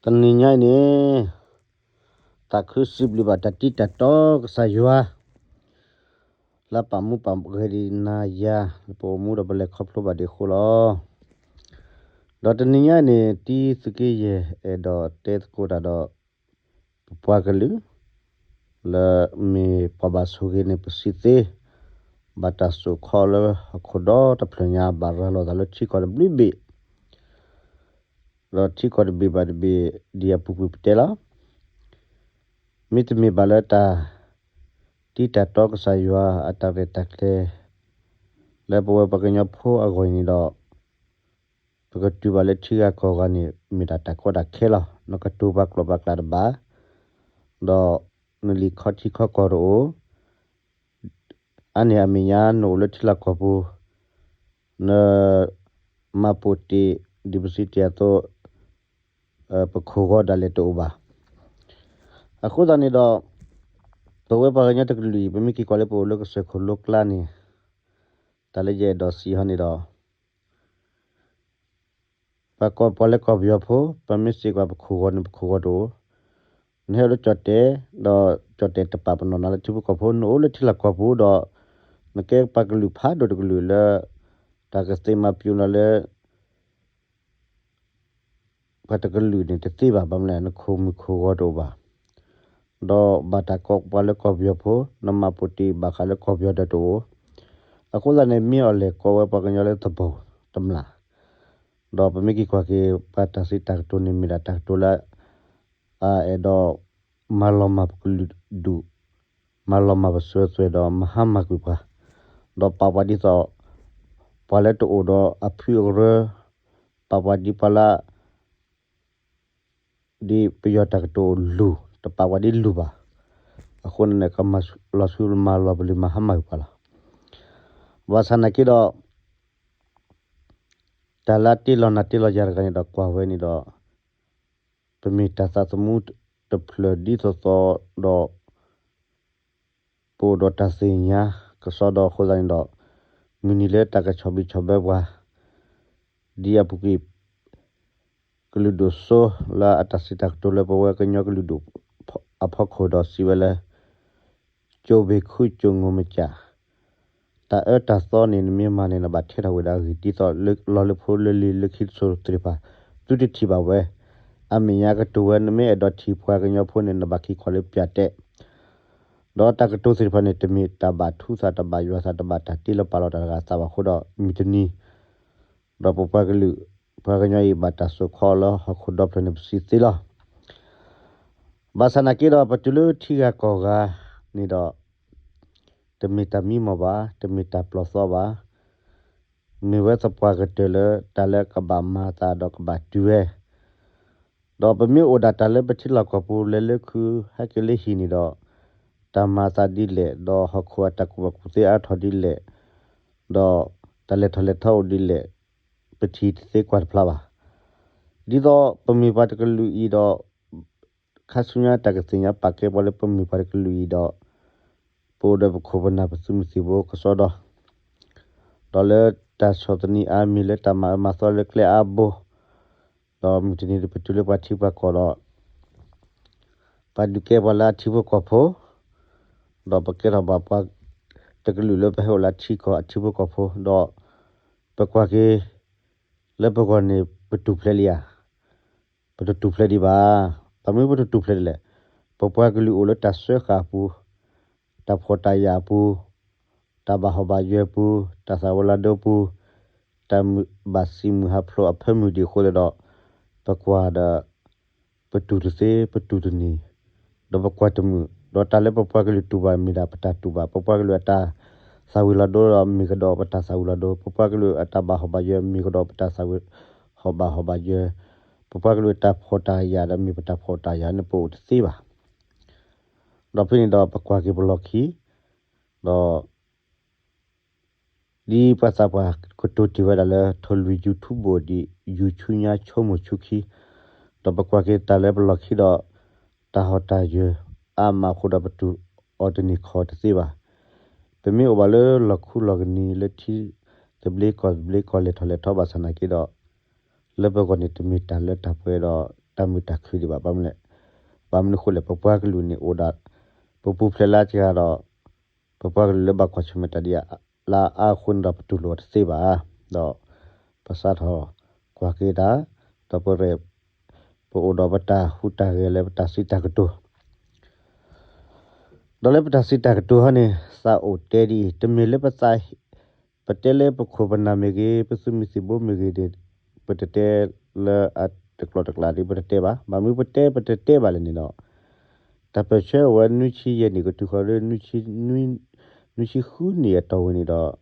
တနံၤညါအံၤန့ၣ် သးခုစံးဘျုးဘၣ်တၢ်တံၢ်တၢ်တီကစၢ်ယွၤ လၢပာ်မူပာ်ဂဲၤဒံးနၤယၤ လၢပအိၣ်မူဒီးပလဲၤခီဖျိဘၣ်ဒံးအဃိလီၤ. ဒီးတနံၤညါအံၤန့ၣ် တံသုးက့ယဲၢ်အဲၣ်ဒိးတဲသကိးတၢ်ဒီး ပပှၤကလုာ် လၢမ့ၢ်ပှၤဘၣ်ဆိၣ်ဂ့ၤန့ၣ် ပစံးသ့ ဘၣ်တၢ်စိာ်ခီလၢဟီၣ်ခိၣ်ဒီတဖျၢၣ်ညါ ဘၣ်ရၤလီၤသးလၢထံကီၢ်တဘျုးဘ့ၣ် ဒီးထံကီၢ်တဘ့ၣ်ဘၣ်တဘ့ၣ် ဒ်အပူၤကွံာ်ပတဲလီၤ. မ့တမ့ၢ်ဘၣ်လၢတၢ်တံၢ်တၢ်တီကစၢ်ယွၤအတၢ်ရဲၣ်တၢ်ကျဲၤ လၢပဝဲပှၤကညီဖိအဂီၢ်အံၤန့ၣ်ဒီး ပကတုၤဘၣ်လၢထံဂၤကီၢ်ဂၤန့ၣ် မ့ၢ်ဒၣ်တၢ်ကီတၢ်ခဲလီၤ. နကတိၤပှၤကျိာ်ပှၤကျဲတဘၣ်, ဒီးနလံာ်ခီထံခီကီၢ်တအိၣ်, အါန့ၢ်အမဲာ်ညါနအိၣ်လၢထံလီၢ်ကီၢ်ပူၤ, နမၤပိာ်တ့ၢ် ဒ်ပစံးတ့ၢ်အသိး ပခိၣ်ဂီၤဒၣ်လဲာ်တအိၣ်ဘၣ်. အဃိသတးန့ၣ်ဒီး ပဝဲပှၤကညီတကလုာ်အံၤ ပမ့ၢ်က့ၤကွၢ်လၢပအိၣ်လၢကစၢၢ်ခိၣ်လိကျါန့ၣ် တၢ်လၢယအဲၣ်ဒိးစံးဟီန့ၣ်ဒီး ပှၤကိးပှၤလၢကီၢ်ပယီၤဖိ, ပမ့ၢ်စံးကွၢ်ပခိၣ်ဂီၤန့ၣ် ပခိၣ်ဂီၤတအိၣ်, နဟဲအိၣ်လၢကၠီၣ်တဲာ်, ဒီးကၠီၣ်တဲာ်တပာ်ပနီၣ်နၤလၢထံဖိကီၢ်ဖိ, နအိၣ်လၢထံလီၢ်ကီၢ်ပူၤဒီး နကဲပှၤကလုာ်ဖးဒိၣ်တကလုာ်လၢ တၢ်ကသ့မၤပျူၤနၤလၢ ပှၤတကလုာ်န့ၣ်တသ့ဘၣ်. ဘၣ်မနုၤလဲၣ် နခိၣ်မုၣ်ခိၣ်ဂီၤတအိၣ်ဘၣ်, ဒီးဘၣ်တၢ်ကိးပှၤလၢကီၢ်ပယီၤဖိ, နမၤပိာ်တ့ၢ်ဘၣ်ဃးလၢကီၢ်ပယီၤဒီးတအိၣ်. အဃိသတးန့ၣ် မ့ၢ်အီၤလဲၣ်ကိးဝဲပှၤကညီလၢသဘီၣ်တမျၢ်, ဒီးပမ့ၢ်က့ၤကွၢ်က့ၤ ပှၤတၢ်စံးတၢ်ကတိၤန့ၣ် မ့ၢ်ဒၣ်တၢ်ကတိၤလၢ အအဲၣ်ဒိးမၤလီၤမၢ်ပကလုာ်ဒူၣ်, မၤလီၤမၢ်ပစွဲသွဲၣ်ဒီးမၤဟါမၢ်ကွံာ်ပှၤ, ဒီးပာ်ပှၤဒ်သိး ပှၤလၢတအိၣ်ဒီးအဖုအကရၢ, ပာ်ပှၤဒ်ပှၤလၢ ဒ်ပယီၤတၢ်ကတိၤလူၤ, တပာ်ပှၤဒ်လူၤဘၣ်. အဃိန့ၣ် ကမၤလီၤဆူမၤလီၤပလုၢ်မၤဟါမၢ်ကွံာ်ပှၤလီၤ. ဘၣ်ဆၣ်နာ်က့ဒီး တၢ်လၢအတ့လီၤနၤတ့လီၤယၤတဂၤန့ၣ်ဒီး ကွၢ်ဝဲန့ၣ်ဒီး ပမ့ၢ်တၢ်သးသမူတဖျၢၣ်ဒ်သိးသိးဒီး ပအိၣ်ဒီးတၢ်သ့ၣ်ညါကစီဒီအဃိသတးန့ၣ်ဒီး မုၢ်နံၤလၢတၢ်ကဆီၣ်ဘံၣ်ဆီၣ်ဘၢပှၤ ဒ်အပူၤကွံာ် ကလုာ်ဒိၣ်စိလၢအတၢ်စံးတၢ်ကတိၤလၢပဝဲကညီကလုာ်ဒူၣ်အဖီခိၣ်ဒီးစံးဝဲလၢ ကၠိဘ့ၣ်ခူကၠိငိၢ်မကၠး, တၢ်အၢတၢ်သီန့ၣ် နမ့ၢ်မၤန့ၣ် နဘၣ်ထဲထီၣ်ဝဲဒၣ်အဂ့ၢ် ဒ်သိးလၢလီၤလၢဖိလၢလံၤလၢခံတစိၤသ့ၣ်တဖၣ် သုတထံၣ်ဘၣ်ဝဲ. အမဲာ်ညါကတိၤဝဲ နမ့ၢ်အဲၣ်ဒိးထံၣ်ပှၤကညီဖိန့ၣ် နဘၣ်က့ၤကွၢ်လၢပၠးတဲာ် ဒီးတၢ်ကတိၤသ့ၣ်တဖၣ်န့ၣ် တမ့ၢ်တၢ်ဘၣ်ထူသး တၢ်ဘၣ်ယွၤသး တဘၣ်တၢ်တ့လီၤပာ်လီၤတၢ်တဂၤသးဘၣ်အဃိဒီး မုၢ်တနံၤ ဒီးပပှၤကလုာ် ပှၤကညီအံၤဘၣ်တၢ်စိာ်ခီလၢဟီၣ်ခိၣ်ဒီဖျၢၣ်န့ၣ် ပစံးသ့လီၤ. ဘၣ်ဆၣ်နာ်က့ဒီး ပတုၤလၢထံဂၤကီၢ်ဂၤန့ၣ်ဒီး တမ့ၢ်တၢ်မံမီၢ်ဘၣ်, တမ့ၢ်တၢ်ပျီၢ်သီဘၣ်, မ့ၢ်ဝဲသပှၢ်ကတၢၢ်လၢတၢ်လၢကဘၣ်မၤသးဒီးကဘၣ်တုၤဝဲ ဒီးပမ့ၢ်အိၣ်ဒၣ်တၢ်လၢပထံလီၢ်ကီၢ်ပူၤလဲၤလၢခုဟဲက့ၤလၢဟံၣ်န့ၣ်ဒီး တၢ်မၤအသးဒ်လဲၣ်, ဒီးဟီၣ်ခိၣ်အတၢ်ကူၣ်ဘၣ်ကူၣ်သ့အါထီၣ်ဒ်လဲၣ်, ဒီးတၢ်လဲၤထီၣ်လဲၤထီအိၣ်ဒ်လဲၣ်, ပထံၣ်တသ့ကွၢ်တဖျါဘၣ်. ဒ်သိးပမ့ၢ်ပှၤတကလုာ်အံၤဒီး ခါဆူညါတၢ်ကသ့ၣ်ညါပာ်ကဲပှၤလၢပမ့ၢ်ပှၤတကလုာ်အံၤဒီး ပအိၣ်ဒီးပခိၣ်ပနၢ်ပသုးမုၢ်သံၣ်ဘိကစီဒီ ဒီးလၢတၢ်ဆီၣ်သနံးအါမံၤလၢတၢ်မၤအၢမၤသီလၢကျဲအါဘိ, ဒီးမုၢ်တနံၤပတုၤလၢပှၤထံပှၤကီၢ်ဒီး ပှၤဒုးကဲပှၤလၢအထံဖိကီၢ်ဖိ, ဒီးပကဲထီၣ်ဘၣ်ပှၤတကလုာ်လၢပဟဲအိၣ်လၢအထံကီၢ်အထံဖိကီၢ်ဖိ, ဒီးပကွၢ်က့ၤ လၢပဂီၢ်န့ၣ် ပတူၢ်ဖျဲးလံဧါ, ပတတူၢ်ဖျဲးဒံးဘၣ်. ဘၣ်မနုၤပတတူၢ်ဖျဲးဒ်လဲၣ်, ပပှၤကလုာ်အိၣ်လၢတၢ်စၢဃာ်အပူၤ, တၢ်ဖှီၣ်တၢ်ယာ်အပူၤ, တၢ်ဘၣ်ဟီၣ်ဘၣ်ယွၤအပူၤ, တၢ်သးဝံၤလီၤဒိအပူၤ, တၢ်မုာ်ဘၣ်စံးမုာ်ဟးဖျိးအဖၢမုၢ်ဒံးအဃိသတးဒီး ပကွၢ်ဒီး ပတူၢ်တသ့ ပတူၢ်တန့ၢ်, ဒီးပကွၢ်တမုာ်, ဒီးတၢ်လၢပပှၤကလုာ်တူၢ်ဘၣ်မ့ၢ်ဒၣ်ပတၢ်တူၢ်ဘၣ်, ပပှၤကလုာ်အတၢ်သးဝံၤလီၤဒိဒီးမ့ၢ်ကဒီးပတၢ်သးဝံၤလီၤဒိ, ပပှၤကလုာ်အတၢ်ဘၣ်ဟီၣ်ဘၣ်ယွၤမ့ၢ်ကဒီးပတၢ်သးဝံၤဟီၣ်ဘၣ်ဟီၣ်ဘၣ်ယွၤ, ပပှၤကလုာ်အတၢ်ဖှီၣ်တၢ်ယာ်ဒီးမ့ၢ်ပတၢ်ဖှီၣ်တၢ်ယာ်န့ၣ် ပအိၣ်တသ့ဘၣ်. ဒီးဖဲန့ၣ်ဒီးပကွၢ်က့ၤပလီၢ်ခံ, ဒီး ဒ်ပှၤသးပှၢ်ကတိၤတ့ၢ်ဝဲဒၣ်လၢ ထိၣ်လွံၢ်ယူၤထူဘိၣ်ဒံး ယူၤဆူညါဆိကမိၣ်ဆူခံ, ဒီးပကွၢ်က့ၤတၢ်လၢပလီၢ်ခံဒီး တၢ်ဟီၣ်တၢ်ယၢၤအါမးအဃိဒီး ပတူၢ်အီၤတန့ၢ်ခီၣ်တသ့ဘၣ်. ပမ့ၢ်အိၣ်ဘၣ်လၢလီၢ်ခူလီၢ်ကနံၤလၢထံသဘျ့ကီၢ်သဘျ့ကီၢ်လဲၤထီၣ်လဲၤထီဘၣ်ဆၣ်နာ်က့ဒီး လၢပဂီၢ်န့ၣ် တမ့ၢ်တၢ်လၢတၢ်ပှဲၤဒီး တၢ်မုာ်တၢ်ခုၣ်ဒံးဘၣ်. ဘၣ်မနုၤလဲၣ်, ဘၣ်မနုၤအဃိလဲၣ်, ပပှၤကလုာ်န့ၣ်အိၣ်ဒၣ် ပပူၤဖျဲးလၢအစှၤဒီး ပပှၤကလုာ်လၢဘၣ်ကွၢ်ဆၢၣ်မဲာ်တၢ်ဒ်အံၤလၢအါအဃိန့ၣ်ဒီး ပတူၢ်လိာ်အီၤတသ့ဘၣ်. ဒီးပစးထီၣ်ကွၢ်က့ၤတၢ်, ဒီးပရဲၣ် ပအိၣ်ဒီးပတၢ်ဟူးတၢ်ဂဲၤလၢပတၢ်စံးတၢ်ကတိၤ ဒီးလၢပတၢ်စံးတၢ်ကတိၤဟီန့ၣ် သးအိၣ်တဲဒ်အံၤ, တမ့ၢ်လၢပသး ပတဲလၢပခိၣ်ပနၢ်မ့ၢ်ဂ့ၤ, ပသုးမုၢ်သံၣ်ဘိမ့ၢ်ဂ့ၤန့ၣ် ပတတဲလၢအတကျိၤတကျဲဒ်ပတတဲဘၣ်. ဘၣ်မနုၤပတဲပတတဲဘၣ်လဲၣ်န့ၣ်ဒီး တၢ်ပၢၢ်ဆၢအဝဲနွံဆံယဲၢ်နံၣ်ကတုၤဃီၤလၢ နွံဆံဃုနံၣ်အတီၢ်ဝဲန့ၣ်ဒီး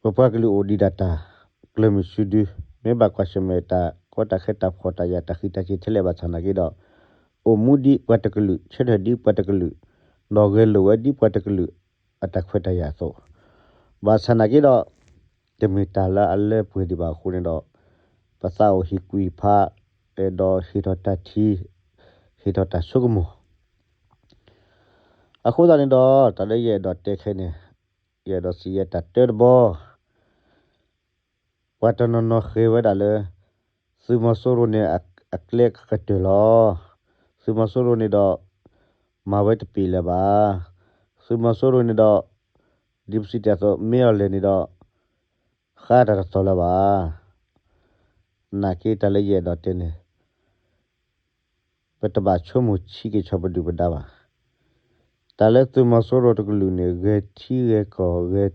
ပပှၤကလုာ်အိၣ်ဒံးဒၣ်တၢ် ကျၢၤမုၢ်ဆူၣ်ဒု, မ့ၢ်ဘၣ်ကွၢ်ဆၢၣ်မဲာ်တၢ်ကီတၢ်ခဲတၢ်ဖှီၣ်တၢ်ယာ်တၢ်ဃံးတၢ်စ့ၤထဲလဲၣ်ဘၣ်ဆၣ်နာ်က့ဒီး အိၣ်မူဒ်ပှၤတကလုာ် ဆၢထၢၣ်ဒ်ပှၤတကလုာ် ဒီးဂဲၤလိာ်ဝဲဒ်ပှၤတကလုာ် အတၢ်ခွဲးတၢ်ယာ်အသိး ဘၣ်ဆၣ်နာ်က့ဒီး တမ့ၢ်တၢ်လၢအလၢပှဲၤဒံးဘၣ်အဃိန့ၣ်ဒီး ပသးအိၣ်ဟ့ၣ်ကူၣ်ဖး ဒီးဟ့ၣ်ထီၣ်တၢ်ထံၣ် ဟ့ၣ်ထီၣ်တၢ်ဆိကမိၣ် အဃိသတးန့ၣ်ဒီး တၢ်လၢယအဲၣ်ဒိးတဲခဲန့ၣ် ယအဲၣ်ဒိးစံးယဲတၢ်တၢတဘီ ပှၤတနီၤနီၤဃ့ဝဲဒၣ်လၢ သုးမီၤစိရိၤန့ၣ်အကျဲကကတၢၢ်လီၤ. သုးမီၤစိရိၤန့ၣ်ဒီး မၤဝဲတပ့ၤလၢၤဘၣ်. သုးမီၤစိရိၤန့ၣ်ဒီး ဒ်ပစံးတ့ၢ်အသိး မ့ၢ်အီၤလဲၣ်န့ၣ်ဒီး ဃါတၢ်တသီၣ်လၢၤဘၣ်. နာ်က့တၢ်လၢယအဲၣ်ဒိးတဲန့ၣ် ပတဘၣ်ဆိကမိၣ်ဆံးက့ၤဆီၣ်ပဒုၣ်ပဒါဘၣ်. တၢ်လၢသုးမီၤစိရိၤတကလုာ်န့ၣ် ဂဲၤထံဂဲၤကီၢ် ဂဲၤ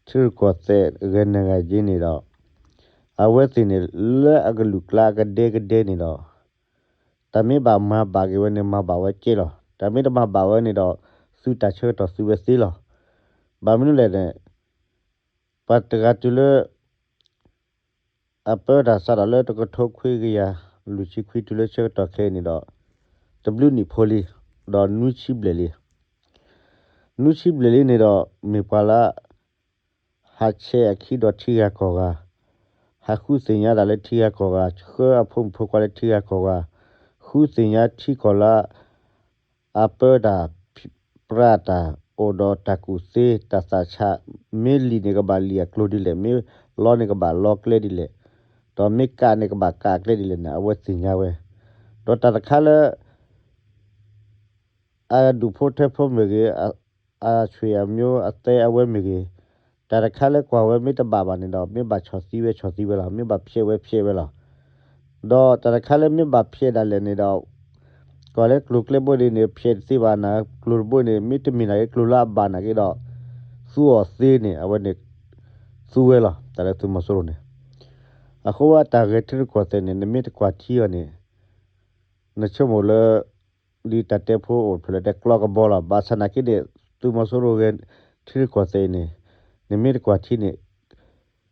ထံရူၢ်ကီၢ်သဲး ဂဲၤနဂၤက့န့ၣ်ဒီး အဝဲသ့ၣ်န့ၣ် လၢအကလုာ်ကျါအကဒဲကဒဲန့ၣ်ဒီး တၢ်မ့ၢ်ဘၣ်မၤဘၣ်က့ၤဝဲန့ၣ် မၤဘၣ်ဝဲကဲလီၤ. တၢ်မ့ၢ်တမၤဘၣ်ဝဲန့ၣ်ဒီး သုးတၢ်ဆၢကတီၢ်သုဝဲသ့လီၤ. ဘၣ်မနုၤလဲၣ်န့ၣ် ပှၤတဂၤတုၤလၢ အပၢတၢ်စးထီၣ်လၢတကထိခွံကယၤလွံၢ်ဆံခွံတုၤလၢဆၢကတီၢ်ခဲအံၤန့ၣ်ဒီး တဘျုးနံၣ်ဖိလံ, ဒီးနွံဆံဘျဲၣ်လံ. နွံဆံဘျဲၣ်လံန့ၣ်ဒီး မ့ၢ်ပှၤလၢ ဟးဆဲးအခံဒီးထံဂၤကီၢ်ဂၤ, ဟးဃုသ့ၣ်ညါတၢ်လၢထံဂၤကီၢ်ဂၤ, ဆှၢအဖိမုၣ်ဖိခွါလၢထံဂၤကီၢ်ဂၤ, ဃုသ့ၣ်ညါထံကီၢ်လၢ အပၢတၢ်ပြးတၢ် အိၣ်ဒီးတၢ်ကူၣ်သ့တၢ်သးဆး, မ့ၢ်လံာ်န့ၣ်ကဘၣ်လံာ်အကျိၤဒ်လဲၣ်, မ့ၢ်လီန့ၣ်ကဘၣ်လီကျဲဒ်လဲၣ်, ဒီးမ့ၢ်ကးန့ၣ်ကဘၣ်ကးကျဲဒ်လဲၣ်န့ၣ် အဝဲသ့ၣ်ညါဝဲ, ဒီးတၢ်တခါလၢ အဒူၣ်ဖိထၢဖိမ့ၢ်ဂ့ၤ, အဆွေအမျိုး အသဲအဝဲမ့ၢ်ဂ့ၤ, တၢ်တခါလၢကွၢ်ဝဲမ့ၢ်တဘၣ်ဘၣ်န့ၣ်ဒီး မ့ၢ်ဘၣ်ဆီၣ်သံဝဲဆီၣ်သံဝဲလီၤ, မ့ၢ်ဘၣ်ဖျဲးဝဲဖျဲးဝဲလီၤ. ဒီးတၢ်တခါလၢမ့ၢ်ဘၣ်ဖျဲးဒၣ်လဲာ်န့ၣ်ဒီး ကွၢ်လၢကျိၤကျဲဘိန့ၣ်န့ၣ် ဖျဲးတသ့ဘၣ်နာ် ကျိၤတဘိန့ၣ် မ့ၢ်တမ့ၢ်နာ်က့ကျိၤလၢအဘၣ်နာ်က့ဒီး သူအီၤသ့န့ၣ် အဝဲန့ၣ် သူဝဲလီၤ. တၢ်လၢသုးမီၤစိရိၤန့ၣ် အဃိဝဲတၢ်ဂဲၤထံရူၢ်ကီၢ်သဲးန့ၣ် နမ့ၢ်တကွၢ်ထံအီၤန့ၣ် နဆိကမိၣ်လၢ ဒ်တၢ်တဲဖိအိၣ်ဖျဲၣ်လၢတဲကျီကဘီလီၤ. ဘၣ်ဆၣ်နာ်က့န့ၣ် သုးမီၤစိရိၤဂဲၤထံရူၢ်ကီၢ်သဲးအံၤန့ၣ် နမ့ၢ်တကွၢ်ထံန့ၣ်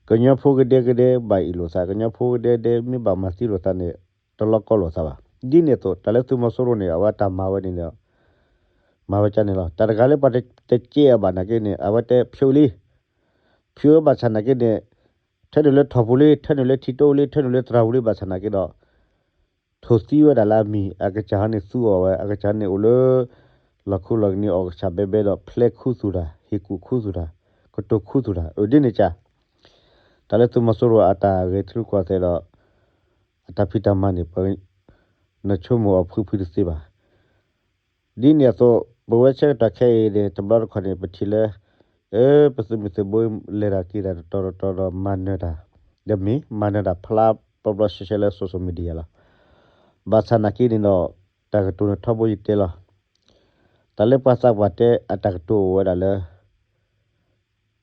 ကညီဖိကဒဲကဒဲဘၣ်အ့ၣ်လိာ်သး, ကညီဖိကဒဲကဒဲမ့ၢ်ဘၣ်မၤသံလိာ်သးန့ၣ် တလီၤကီလိာ်သးဘၣ်. ဒ်န့ၣ်အသိး တၢ်လၢသုးမီၤစိရိၤန့ၣ် အဝဲတၢ်မၤဝဲန့ၣ်ဒီး မၤဝဲကန့ၣ်လီၤ. တၢ်တဂၤလၢပှၤတကဲအဘၣ်နာ်က့န့ၣ် အဝဲတဲဖျိလံ, ဖျိဘၣ်ဆၣ်နာ်က့န့ၣ် ထၢနုာ်လၢထီၣ်ပူၤလံ, ထၢနုာ်လၢထံတိလံ, ထၢနုာ်လၢသရၣ်ပူၤလံဘၣ်ဆၣ်နာ်က့ဒီး ထိၣ်သံဝဲဒၣ်လၢအမံၤ အကစၢ်ဟီန့ၣ်သူအီၤဝဲ အကစၢ်န့ၣ်အိၣ်လၢ လီၢ်ခူလီၢ်ကနံၤအီၣ်ကဆၣ်ဘဲဘဲဒီး ဖျဲခူသူၣ်တၢ် ဟ့ၣ်ကူၣ်ခူသူၣ်တၢ် ကတိၤခူသူၣ်တၢ် အဒ်န့ၣ်က တၢ်လၢသုးမီၤစိရိၤအတၢ်ဂဲၤထံရူၢ်ကီၢ်သဲးဒီး အတၢ်ဖံးတၢ်မၤန့ၣ် နဆိကမိၣ်အီၤဖုဖုတသ့ဘၣ်. ဒ်န့ၣ်အသိး ပဝဲဆၢကတီၢ်ခဲအံၤန့ၣ် တဘျီတခီၣ်န့ၣ် ပထံၣ်လၢ အၢ ပသုးမုၢ်သံၣ်ဘိလဲၤတၢ်က့ၤတၢ်တတီၤတတီၤဒီးမၤနၢၤတၢ် ဒီးမ့ၢ်မၤနၢၤတၢ်ဖျါ ပျီပျီဆှဲဆှဲလၢ social media လီၤ. ဘၣ်ဆၣ်နာ်က့န့ၣ်ဒီး တၢ်ကတိၤန့ၣ်ထီဘိယတဲလီၤ. တၢ်လၢပှၤသးပှၢ်တဲအတၢ်ကတိၤအိၣ်ဝဲဒၣ်လၢ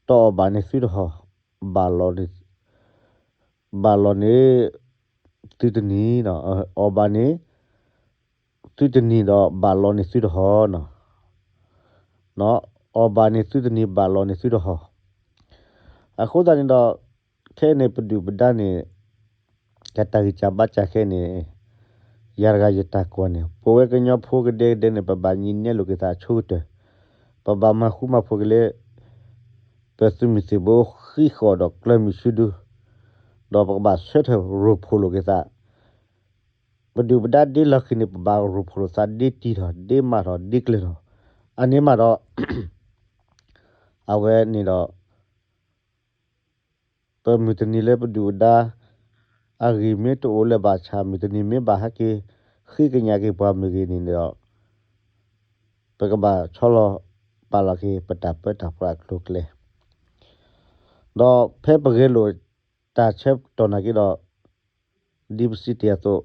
တအီၣ်ဘၣ်န့ၣ်သုတဟီၣ်, ဘၣ်လီၤန့ၣ် ဘၣ်လီၤန့ၣ် သုတနံၤ, အီၣ်ဘၣ်န့ၣ် သုတနံၤဒီး ဘၣ်လီၤန့ၣ်သုတဟီၣ်, အီၣ်ဘၣ်န့ၣ်သုတနံၤ ဘၣ်လီၤန့ၣ်သုတဟီၣ်. အဃိသတးန့ၣ်ဒီး ခဲအံၤန့ၣ် ပဒုၣ်ပဒါန့ၣ် ကတၢ်ဂံၢ်စၢ်ဘါစၢ်ခဲအံၤန့ၣ် ယၤတဂၤယတၢ်ကွၢ်န့ၣ် ပဝဲကညီဖိကဒဲကဒဲန့ၣ် ပဘၣ်ညံးနဲလိာ်က့ၤသးအဆိကတၢၢ်, ပဘၣ်မၤဃူမၤဖိးက့ၤလၢ ပသုးမုၢ်သံၣ်ဘိဃံးဃီၣ်ဒီးကျၢၤမုၢ်ဆူဒု, ဒီးပကဘၣ်ဆၢထၢၣ်ရိၣ်ဖှိၣ်လိာ်က့ၤသး, ပဒုၣ်ပဒါဒ့လီၢ်ခံန့ၣ် ပဘၣ်ရိၣ်ဖှိၣ်လိာ်သး ဒ့တံၢ်ထီၣ် ဒ့မးထီၣ် ဒ့ကျၢၤထီၣ်, အန့ၣ်မးဒီး အဝဲန့ၣ်ဒီး ပမုၢ်တနံၤလၢပဒုၣ်ပဒါ အဂံၢ်မ့ၢ်တအိၣ်လၢၤဘၣ်ဆၣ် မုၢ်တနံၤမ့ၢ်ဘၣ်ဟဲက့ၤ ဃ့ကညးက့ၤပှၤမ့ၢ်ဂ့ၤန့ၣ်ဒီး ပကဘၣ်ဆီလီၤပာ်လီၤက့ၤ ပတၢ်ပၢတၢ်ပြးအကျိၤအကျဲ ဒီးဖဲပဂဲၤလိာ်တၢ်ဆၢကတီၢ်နာ်က့ဒီး ဒ်ပစံးတ့ၢ်အသိး,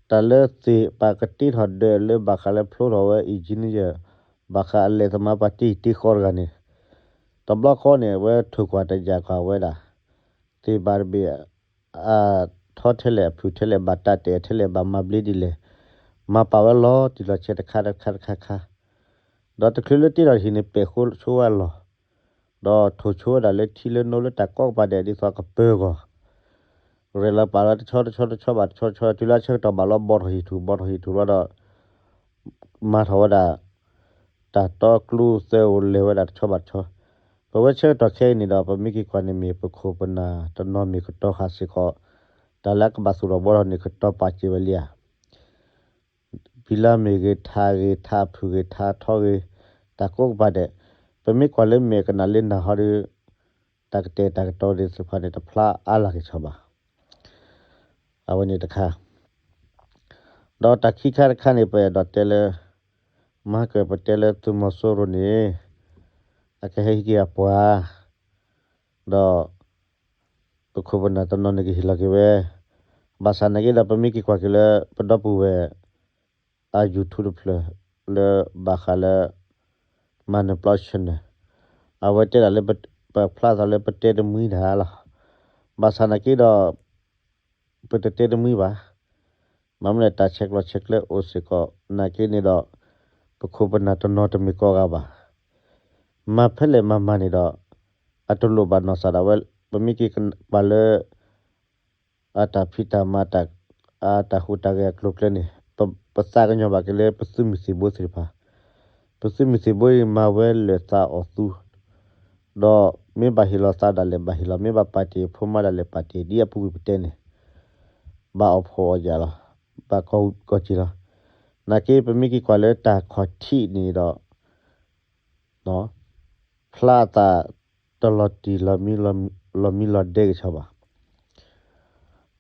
တၢ်လၢသ့ၣ်ပာ်ကတ့ထီၣ်ဒၢးလၢဘၣ်ဃးလၢဖျိထီၣ်ဝဲ engineer ဘၣ်ဃးအလဲၤသမားပှၤတ့တ့ဃီတဂၤန့ၣ်, တဘျီဃီန့ၣ် အဝဲထိၣ်ကွၢ်တယာ်ကွၢ်ဝဲဒၣ်, သ့ၣ်ဘၣ်တဘ့ၣ် အထီထဲလဲၣ်အဖုၣ်ထဲလဲၣ် ဘၣ်တၢ်တဲာ်ထဲလဲၣ် ဘၣ်မၤဘျ့ဒ်လဲၣ်, မၤပာ်ဝဲလီၤတံၢ်လီၤဆဲးတခါတခါတခါခါ, ဒီးတချုးလၢတ့ထီၣ်ဟံၣ်န့ၣ် ပဲာ်ဃိဆိဝဲအလီၢ်, ဒီးထိၣ်ဆိဝဲဒၣ်လၢထံလၢနိလၢတၢ်ကိးကပၤဒဲး ဒ်သိးကပၢၤဂီၢ်, ရဲၣ်လီၤပာ်လီၤတဆီတဆီတဆီဘၣ်တဆီတဆီ တုၤလၢအဆၢကတီၢ်ဘၣ်လီၤ ဘီထီၣ်ဟံၣ်ထူၣ် ဘီထီၣ်ဟံၣ်ထူၣ်လီၤဒီး မၤထီၣ်ဝဲဒၣ် တၢ်တီကျိသၢအိၣ်လဲၤဝဲဒၣ်တဆီဘၣ်တဆီ, ပဝဲဆၢကတီၢ်ခဲအံၤန့ၣ်ဒီး ပမ့ၢ်က့ၤကွၢ်န့ၣ်မ့ၢ် ပခိၣ်ပနၢ်တနီၤမ့ၢ်ကတီၤဃာ်စ့ၢ်ကီး တၢ်လၢအကဘၣ်သူၣ်ထီၣ်ဘှီထီၣ်န့ၣ် ကတီၤပာ်စၢၤဝဲလံဧါ. ဖံလါမ့ၢ်ဂ့ၤ ထးဂ့ၤ ထးဖုၣ်ဂ့ၤ ထးထီဂ့ၤ တၢ်ကိးကပၤဒဲး, ပမ့ၢ်ကွၢ်လၢမဲာ်ကနၣ်လၢနၢ်ဟီဒီး တၢ်ကတဲာ်တၢ်ကတီၤသ့ၣ်တဖၣ်န့ၣ် တဖျါအါလၢ်က့ၤဆီဘၣ်. အဝဲန့ၣ်တခါ, ဒီးတၢ်ခံခါတခါန့ၣ် ပအဲၣ်ဒိးတဲလၢ မဟါကၢၢ်ပတဲလၢသုးမီၤစိရိၤန့ၣ် အကဟဲဟံးက့ၤအပှၤ ဒီး ပခိၣ်ပနၢ်တနီၤန့ၣ် ကဟ့ၣ်လီၤက့ၤဝဲ, ဘၣ်ဆၣ်နာ်က့ဒီး ပမ့ၢ်က့ၤကွၢ်က့ၤလၢ ပဒီပုၢ်ဝဲၢ် အ YouTube တဖျၢၣ် လၢဘၣ်ဃးလၢ မၤနၢၤပျီ channel အဝဲတဲဒၣ်လၢ ပဖျါသးလၢပတဲတမှံတၢ်လီၤ. ဘၣ်ဆၣ်နာ်က့ဒီး ပတတဲတမှံဘၣ်. မ့မ့ၢ်လၢတၢ်ဆဲးကျိးဆဲးကျၢအိၣ်စ့ၢ်ကီး နာ်က့န့ၣ်ဒီး ပခိၣ်ပနၢ်တနီၤတမ့ၢ်ကိးဂၤဘၣ်. မၤဖဲလဲၣ်မၤမၤန့ၣ်ဒီး အတလိၣ်ဘၣ်နီၢ်စၢ်ဒၣ်ဝဲ ပမ့ၢ်က့ၤပာ်လၢ အတၢ်ဖံးတၢ်မၤ အတၢ်ဟူးတၢ်ဂဲၤအကျိၤအကျဲန့ၣ် ပသးကညီၤဘၣ်က့ၤလၢပသုးမုၢ်သံၣ်ဘိသ့ၣ်တဖၣ်, ပသုးမုၢ်သံၣ်ဘိအံၤ မၤဝဲလၢာ်သးအီၣ်သူ, ဒီးမ့ၢ်ဘၣ်ဟ့ၣ်လီၤသးဒၣ်လဲာ်ဘၣ်ဟ့ၣ်လီၤ, မ့ၢ်ဘၣ်ပာ်တ့ၢ်ဖိမါဒၣ်လဲာ်ပာ်တ့ၢ်, ဒ်အပူၤကွံာ်ပတဲန့ၣ် ဘၣ်အီၣ်ဖှီၣ်အီၣ်ယာ်လီၤ, ဘၣ်ကီၢ်ကီၢ်စ့ၢ်လီၤ. နာ်က့ပမ့ၢ်က့ၤကွၢ်လၢတၢ်ခီၣ်ထံးန့ၣ်ဒီး ဖျါအသးတလီၤတံၢ်လီၤမံလီၤဒဲကဆီဘၣ်.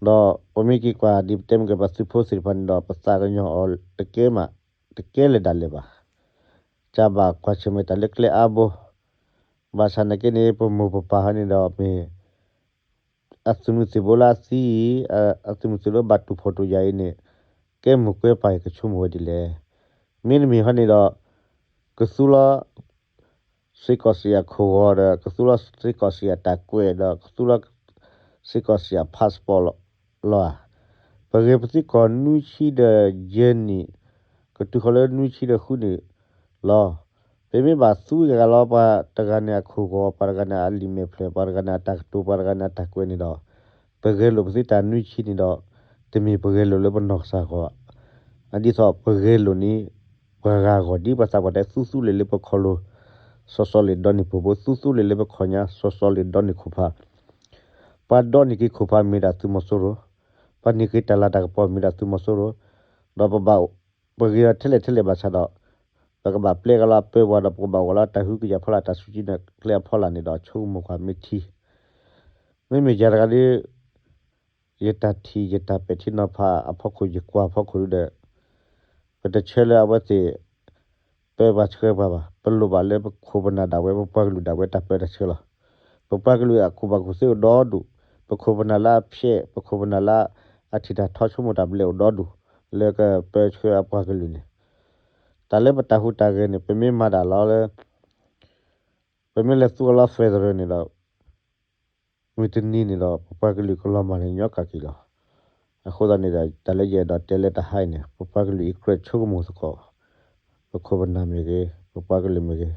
ဒီးပမ့ၢ်က့ၤကွၢ်ဒ်ပတဲမ့ၢ်က့ၤ ပသုးဖိသ့ၣ်တဖၣ်န့ၣ်ဒီး ပသးကညီၤအီၤတကဲမး, တကဲလၢၤဒၣ်လဲာ်ဘၣ်. ကဘၣ်ကွၢ်ဆၢၣ်မဲာ်တၢ်လၢကျဲအါဘိ, ဘၣ်ဆၣ်နာ်က့န့ၣ် ပမိၢ်ပပၢ်ဟီန့ၣ်ဒီးမ့ၢ် အသုးမုၢ်သံၣ်ဘိလၢအသံအံၤ, အသုးမုၢ်သံၣ်ဘိလၢဘၣ်တူၢ်ဖှီၣ်တူၢ်ယာ်အံၤန့ၣ် ကဲမိၢ်ကွဲပၢ်အံၤကဆိကမိၣ်ဝဲဒ်လဲၣ်. မ့တမ့ၢ်ဟီန့ၣ်ဒီး ကသူလီၤစ့ၢ်ကီးစံးအခိၣ်ဂီၤဒီး ကသူလီၤစ့ၢ်ကီးစံးအတၢ်ကွဲးဒီး ကသူလီၤစ့ၢ်ကီးစံးအ passport လီၤဧါ. ပဂဲၤပသံကီၢ်နွံဆံဒီးယဲၢ်နံၣ်, ကတုၤဃီၤလၢနွံဆံဒီးဃုနံၣ်လီၤ. ပမ့ၢ်ဘၣ်သူယဂၤလီၤ ပှၤတဂၤန့ၣ်အခိၣ်ဂီၤ, ပှၤတဂၤန့ၣ်အလံာ်မဲာ်ဖျၢၣ်, ပှၤတဂၤန့ၣ်အတၢ်ကတိၤ, ပှၤတဂၤန့ၣ်အတၢ်ကွဲးန့ၣ်ဒီး ပဂဲၤလိာ်ပသံတၢ်နွံဆံန့ၣ်ဒီး တမ့ၢ်ပဂဲၤလိာ်လၢပနီၢ်ကစၢ်ဂီၢ်, ဒ်သိးပဂဲၤလိာ်န့ၣ် ပှၤဂၤအဂီၢ် ဒ်ပှၤသးပှၢ်တဲ သူသူလ့ၤလၢပခီၣ်လိၤ စီၤစီၤလ့ၤဒီနံၣ်ပှိၢ်ဘိ, သူသူလ့ၤလၢပခီၣ်ညါ စီၤစီၤလ့ၤဒီနံၣ်ခိၣ်ဖး, ပှၤဒီနံၣ်က့ၤခိၣ်ဖးမ့ၢ်ဒၣ်သုးမီၤစိရိၤ, ပှၤန့ၢ်က့ၤတၢ်လၤတၢ်ကပီၤမ့ၢ်ဒၣ်သုးမီၤစိရိၤ, ဒီးပဘၣ် ပဂ့ၤဒီးထဲလဲၣ်ထဲလဲၣ်ဘၣ်ဆၣ်ဒီး ပကဘၣ်ပျဲကလီအပၢပှၤဒီး ပကဘၣ်အိၣ်လၢတၢ်ဟုကယာ်ဖီလာ်တၢ်စုကဝဲၤကျဲအဖီလာ်န့ၣ်ဒီး ဆိကမိၣ်ကွၢ်မ့ၢ်ထံ မ့မ့ၢ်ယၤတဂၤဒီး ယတၢ်ထံၣ်ယတၢ်ပဲာ်ထံနီၤဖးအဖီခိၣ် ယကွၢ်အဖီခိၣ်ဒီး ပတဆၢလၢအဝဲသ့ၣ် ပၢပှၤဆှၢပှၤဘၣ်. ပလိၣ်ဘၣ်လၢပခိၣ်ပနၢ်ဒၣ်ဝဲ ပပှၤကလုာ်ဒၣ်ဝဲတၢ်ပၢတၢ်ဆှၢလီၤ. ပပှၤကလုာ်အကူၣ်ဘၣ်ကူၣ်သ့အိၣ်ဒီဒူၣ်, ပခိၣ်ပနၢ်လၢအဖျဲး, ပခိၣ်ပနၢ်လၢအထံၣ်တၢ်ထီဆိကမိၣ်တၢ်ဘျဲၣ်အိၣ်ဒီဒူၣ် လၢကပၢဆှၢအပှၤကလုာ်န့ၣ် တၢ်လၢပတၢ်ဟူးတၢ်ဂဲၤန့ၣ် ပမ့ၢ်မၤဒၣ်လီၤလၢ ပမ့ၢ်လဲၤသူအလီၤ federal န့ၣ်ဒီး မုၢ်တနံၤန့ၣ်ဒီး ပပှၤကလုာ်ကလီၤမၢ်န့ၣ် ညီကၢ်က့ၤလီၤ. အဃိသတးန့ၣ်ဒီး တၢ်လၢယအဲၣ်ဒိးတဲလၢတဟါအံၤန့ၣ် ပပှၤကလုာ်အံၤကြၢးဆိကမိၣ်သကိး ပခိၣ်ပနၢ်မ့ၢ်ဂ့ၤ, ပပှၤကလုာ်မ့ၢ်ဂ့ၤ,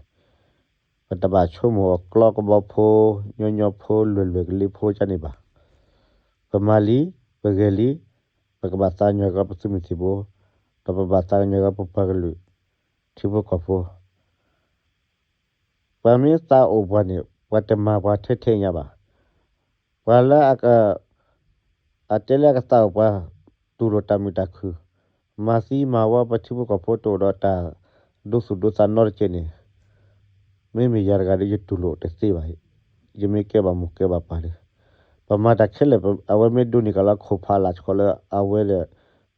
ပတဘၣ်ဆိကမိၣ်အကျီကဘီဖိ, ညီညီဖိ, လွဲၢ်လွဲၢ်ကလံၤဖိကန့ၣ်ဘၣ်. ပမၤလံ, ပဂဲၤလံ, ပကဘၣ်သးကညီၤက့ၤပသုးမုၢ်သံၣ်ဘိ, ဒီးပဘၣ်သးကညီၤက့ၤပပှၤကလုာ် ထံဖိကီၢ်ဖိ ပှၤမ့ၢ်သးအိၣ်ပှၤန့ၣ် ပှၤတမၤပှၤထဲထဲညါဘၣ်. ပှၤလၢအက အတဲလၢအကသးအိၣ်ပှၤ တူၢ်လိာ်တၢ်မုာ်တၢ်ခုၣ်, မၤသံမၤဝီ ပထံဖိကီၢ်ဖိတအိၣ်ဒီးတၢ်ဒိသူၣ်ဒိသးနီတကဲန့ၣ်, မ့မ့ၢ်ယၤတဂၤဒီး ယတူၢ်လိာ်တသ့ဘၣ်. ယမ့ၢ်ကဲဘၣ်မိၢ်ကဲဘၣ်ပၢ်ဒီး ပမၤတၢ်ခဲလၢာ် အဝဲမ့ၢ်ဒိးန့ၢ်က့ၤလီၤခိၣ်ဖးလၢ်ဆှီလၢအဝဲဒီး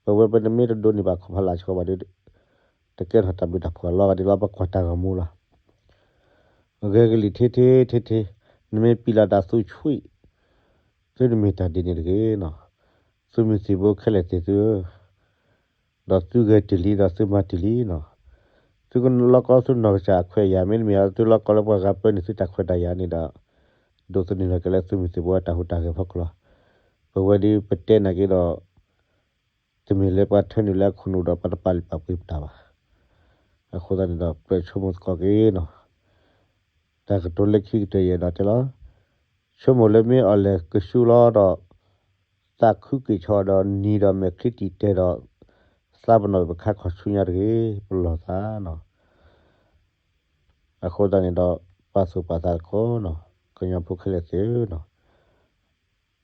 ပဝဲပမ့ၢ်တဒိးန့ၢ်ဘၣ်ခိၣ်ဖးလၢ်ဆှီဘၣ်ဒီး တကဲထီၣ်တၢ်ဘျုးတၢ်ဖှိၣ်အလီၤဂာ်ဒ်လီၤ ပကွၢ်တၢ်ဂီၤမူလီၤ. ဂဲၤကလံၣ်ထံထံထံထံ, နမ့ၢ်ပျံၤလီၤတၢ်သူဆွံၣ်, သုတမ့ၢ်တၢ်ဒ်န့ၣ်တဂ့ၤနီၤ. သုးမုၢ်သံၣ်ဘိခဲလၢာ်သ့ၣ်သုဧၢ, ဒီးသုဂဲၤတ့ၢ်လံ ဒီးသုမၤတ့ၢ်လံနီၤ. သုလီၢ်ကီသုနီၢ်ကစၢ်အခွဲးအယာ် မ့တမ့ၢ်သုလီၢ်ကီလၢပှၤဂၤပၢန့ၢ်သုတၢ်ခွဲးတၢ်ယာ်န့ၣ်ဒီး ဒိးသန့ၤလီၤက့ၤလၢသုးမုၢ်သံၣ်ဘိအတၢ်ဟူးတၢ်ဂဲၤဖီခိၣ်လီၤ. ပဝဲဒ်ပတဲနာ်က့ဒီး တမ့ၢ်လၢပှၤထၢနုာ်လၢအခိၣ်နူာ်ဒီးပှၤတပာ်လုၢ်ပာ်ပှ့ၤပတၢ်ဘၣ်. အဃိသတးန့ၣ်ဒီး ကြၢးဆိကမိၣ်သကိးက့ၤနီၤ. တၢ်ကတိၤလၢခံကတၢၢ်ယအဲၣ်ဒိးတဲလီၤ. ဆိကမိၣ်လၢမ့ၢ်အီၣ်လဲၣ်ကဆူလီၤဒီး သးခုက့ၤဆီဒီးနံၤဒီးမဲာ်ချံတံာ်တဲာ်ဒီး သးပနီၣ်ပခါခီၣ်ဆူညါတဂ့ၤ ပလီၢ်သးနီၤ. အဃိသတးန့ၣ်ဒီး ပာ်သူၣ်ပာ်သးသကိးနီၤ ကညီဖိခဲလၢာ်သ့ၣ်ဧၢနီၤ.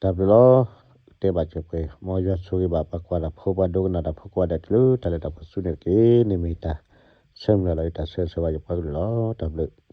တၢ်ဘျုးလီၤ. တဲဘၣ်စၢၤပှဲၤ မ်ယွၤဆိၣ်ဂ့ၤဘၣ်ပှၤကွၢ်တၢ်ဖိ ပှၤဒိကနၣ်တၢ်ဖိကိးဂၤဒဲး တုၤလၢတၢ်လဲၤတၢ်ပှဲၤဆူန့ၣ်တက့ၢ်. န့ၣ်မ့ၢ်တၢ်ဆၢမုၢ်လၢ်လီၤ ယတၢ်ဆၢဂ့ၤဆၢဝါယပှၤကလုာ်လီၤ. တၢ်ဘျုး